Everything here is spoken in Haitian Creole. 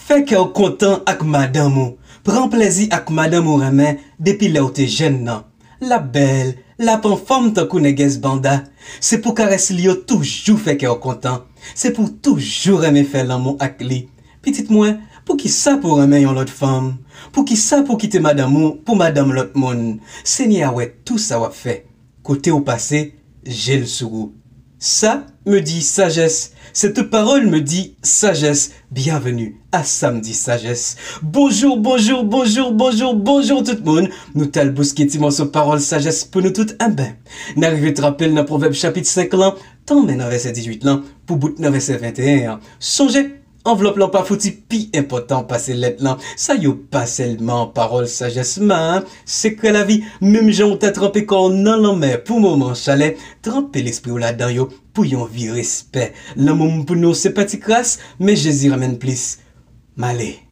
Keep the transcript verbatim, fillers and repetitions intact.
Fè kè w kontan ak madanm ou. Pran plèzi ak madanm ou renmen depi lè w te jèn nan. L ap bèl, l ap anfòm tankou nègès banda. Se pou karès li yo toujou fè kè w kontan. Se pou w toujou renmen fè lanmou ak li. Pitit mwen, poukisa pou w renmen yon lòt fanm? Poukisa pou w kite madanm ou pou madanm lòt moun? Senyè a wè tou sa w ap fè. Kote w pase, je l sou ou. Ça me dit sagesse. Cette parole me dit sagesse. Bienvenue à Samedi Sagesse. Bonjou, bonjou, bonjou, bonjou, bonjou tout moun. Nou t al bouske ti mòso pawòl sajès pou nou tout. Enben, n a rive trape l nan Pwovèb chapit senk lan, tanmen nan vèsè dizuit lan, pou bout nan vèsè venteyen an. Sonje, anvlòp lan pa fouti pi enpòtan pase lèt lan. Sa yo pa sèlman pawòl sajès, men sekrè lavi. Menm jan w ta tranpe kò w nan lanmè pou moman chalè, tranpe lespri w ladan yo pou yon vi respè. Lanmou m pou nou se pa ti kras, men Jezi renmen n plis. M ale.